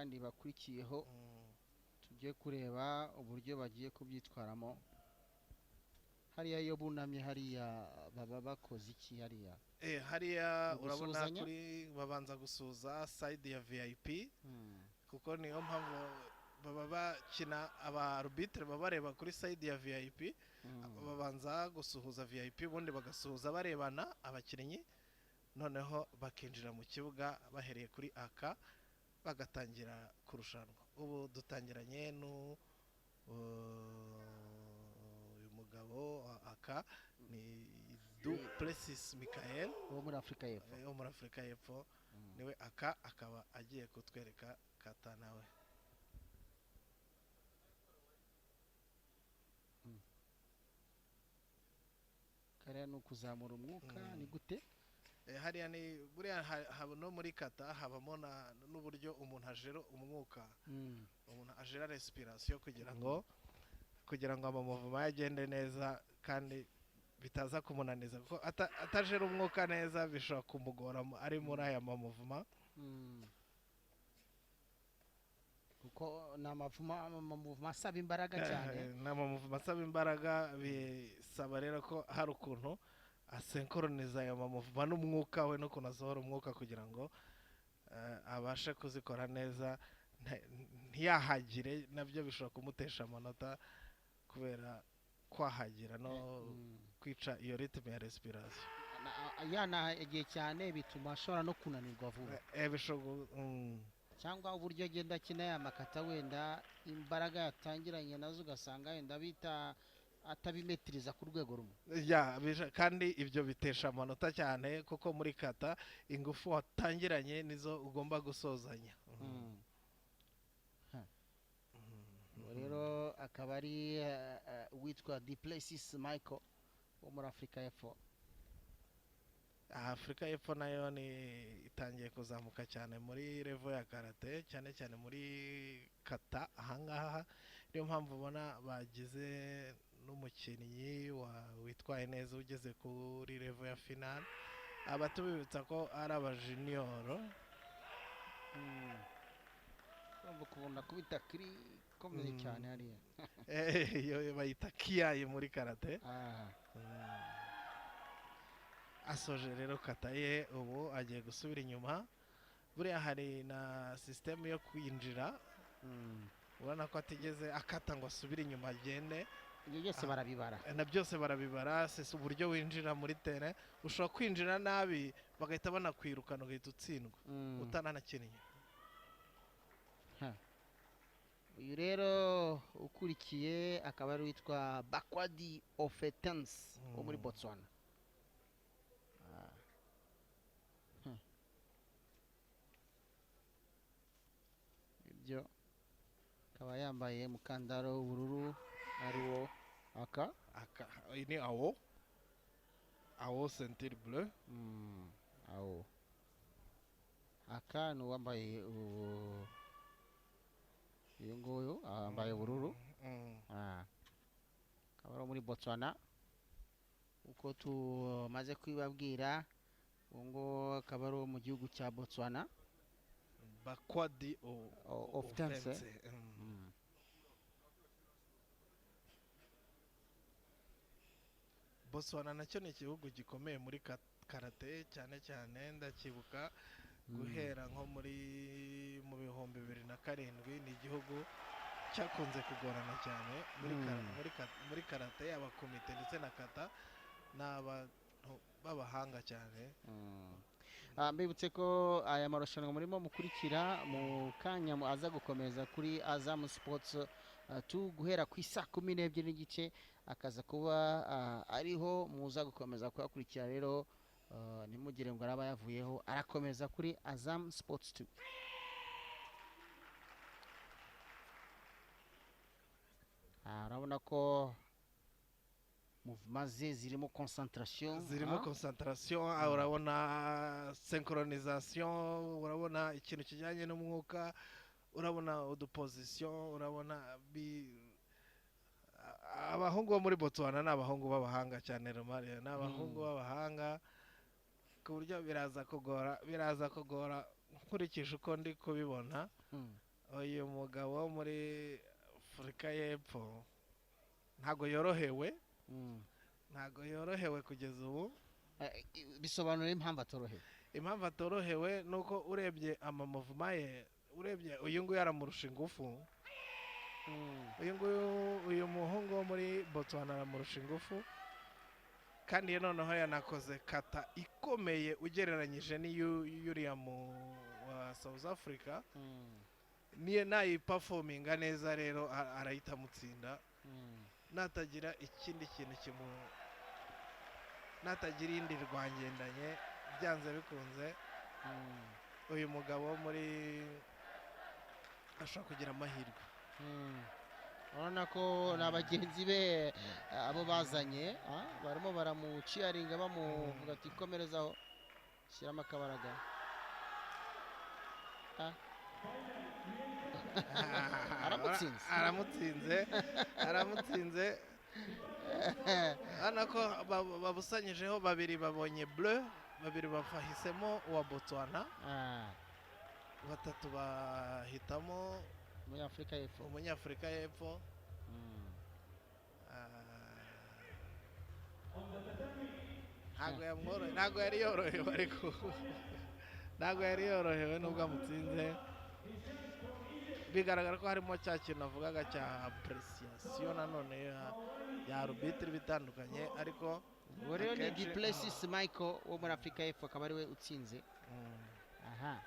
Abandi bakurikiyeho, tugiye kureba uburyo bagiye kubyitwaramo hariya. Iyo bunamye hariya baba bakoze iki hariya? Hariya Ni urabona ugusuhuzanya? Kuri babanza gusuhuza side ya VIP, kuko niyo mpamvu baba bakina, aba arbitre baba bareba kuri side ya VIP. Babanza gusuhuza VIP, ubundi bagasuhuza barebana abakinnyi, noneho bakinjira mu kibuga bahereye kuri aka, bagatangira kurushanwa. Ubu dutangiranye nu uyu mugabo aka ni Du Plessis Michael wo muri Afurika y'Epfo. Wo muri Afurika y'Epfo. Niwe aka, akaba agiye kutwereka kata nawe. Kariya ni ukuzamura umwuka. Ni gute? Hariya ni buriya no muri kata habamo n'uburyo umuntu ajera umwuka, umuntu ajera respiration kugira ngo amamuvuma ye agende neza kandi bitaza kumunaniza, kuko atajera umwuka neza bishobora kumugora ari muri aya mamuvuma. Kuko ni amavuma asaba imbaraga cyane. Ni amamuvuma asaba imbaraga, bisaba rero ko hari ukuntu asenkoroniza ayo mamuvuma n'umwuka we n'ukuntu asohora umwuka kugira ngo abashe kuzikora neza, ntiyahagire, nabyo bishobora kumutesha amanota kubera kwahagira no kwica iyo rythme ya respiration. Yanahagiye cyane bituma ashobora no kunanirwa vuba. Bishobora Cyangwa uburyo agenda akina ya makata, wenda imbaraga yatangiranye nazo ugasanga wenda bita atabimetiriza ku rwego rumwe. Ya, kandi ibyo bitesha amanota cyane, kuko muri kata ingufu watangiranye nizo ugomba gusozanya. Ha. Uwo rero akaba ari uwitwa Duplessis Michael wo muri Afurika y'Epfo. Afurika y'Epfo nayo ni itangiye kuzamuka cyane muri level ya karate, cyane cyane muri kata ahangaha. Niyo mpamvu ubona bagize n'umukinnyi witwaye neza ugeze kuri level ya final. Aba tubibutsa ko ari abajiniyoro. Urumva ukuntu akubita kiri ikomeye cyane hariya. Iyo bayita kiyayi muri karate. Asoje rero kata ye, ubu agiye gusubira inyuma. Buriya hari na sisitemu yo kwinjira. Ubona ko atigeze akata ngo asubire inyuma agende. Ibyo byose barabibara. Na byose barabibara. Sese uburyo winjira muri terrain, ushobora kwinjira nabi bagahita banakwirukana, ugahita utsindwa utananakinnye. Uyu rero ukurikiye akaba ari uwitwa Bakwadi Ofetens wo muri Botswana. Ibyo akaba yambaye umukandara w'ubururu, ari wo aka. Aka iyi ni awo ceinture bleu. Awo aka ni uwambaye uyu nguyu yambaye ubururu. Akaba ari uwo muri Botswana uko tumaze kubibabwira. Uwo nguwo akaba ari uwo mu gihugu cya Botswana. Bakwadi Oftense. Oftense. Botswana nacyo ni igihugu gikomeye muri karate cyane cyane. Ndacyibuka guhera nko muri mu 2007, ni igihugu cyakunze kugorana cyane muri muri karate, yaba kumite ndetse na kata. Ni abantu b'abahanga cyane. Mbibutse ko aya marushanwa murimo mukurikira mu kanya aza gukomeza kuri Azam Sports 2 guhera ku isaa 12:30, akaza kuba ariho muza gukomeza kuyakurikira. Rero ntimugire ngo araba yavuyeho, arakomeza kuri Azam Sports 2. Urabona ko mouvement ze zirimo concentration. Zirimo concentration. Urabona synchronisation, urabona ikintu kijyanye n'umwuka, urabona uduposition, urabona abahungu bo muri Botswana ni abahungu b'abahanga cyane, Romario, ni abahungu b'abahanga ku buryo biraza kugora nkurikije uko ndi kubibona. Uyu mugabo wo muri Afurika y'Epfo ntago yorohewe. Ntago yorohewe kugeza ubu. Bisobanura impamvu atorohewe. Impamvu atorohewe ni uko urebye amamuvuma ye, urebye uyu nguyu aramurusha ingufu. Uyu nguyu, uyu muhungu wo muri Botswana aramurusha ingufu, kandi ye noneho yanakoze kata ikomeye ugereranyije n'iy'uriya mu wa South Africa. Niyo nayiperforminga neza rero arahita amutsinda. Natagira ikindi kintu kimu, natagira iyindi rwangendanye, byanze bikunze uyu mugabo wo muri ashobora kugira amahirwe. Urabona ko na bagenzi be abo bazanye barimo baramucheeringa, bamuvuga ati: "Komerezaho, shyiramo akabaraga." Aramutsinze. Aramutsinze, aramutsinze. Urabona ko babusanyijeho babiri babonye bleu, babiri bahisemo uwa Botswana, batatu bahitamo muri Afurika y'Epfo. Umunyafurika y'Epfo. Ntabwo yamworoheye, ntabwo yari yorohewe, ariko ntabwo yari yorohewe nubwo amutsinze. Bigaragara ko harimo cya kintu navugaga cya appréciation nanone ya arbitre bitandukanye, ariko Uwo rero ni akenshi Du Plessis Michael wo muri Afurika y'Epfo, akaba ariwe utsinze. Aha.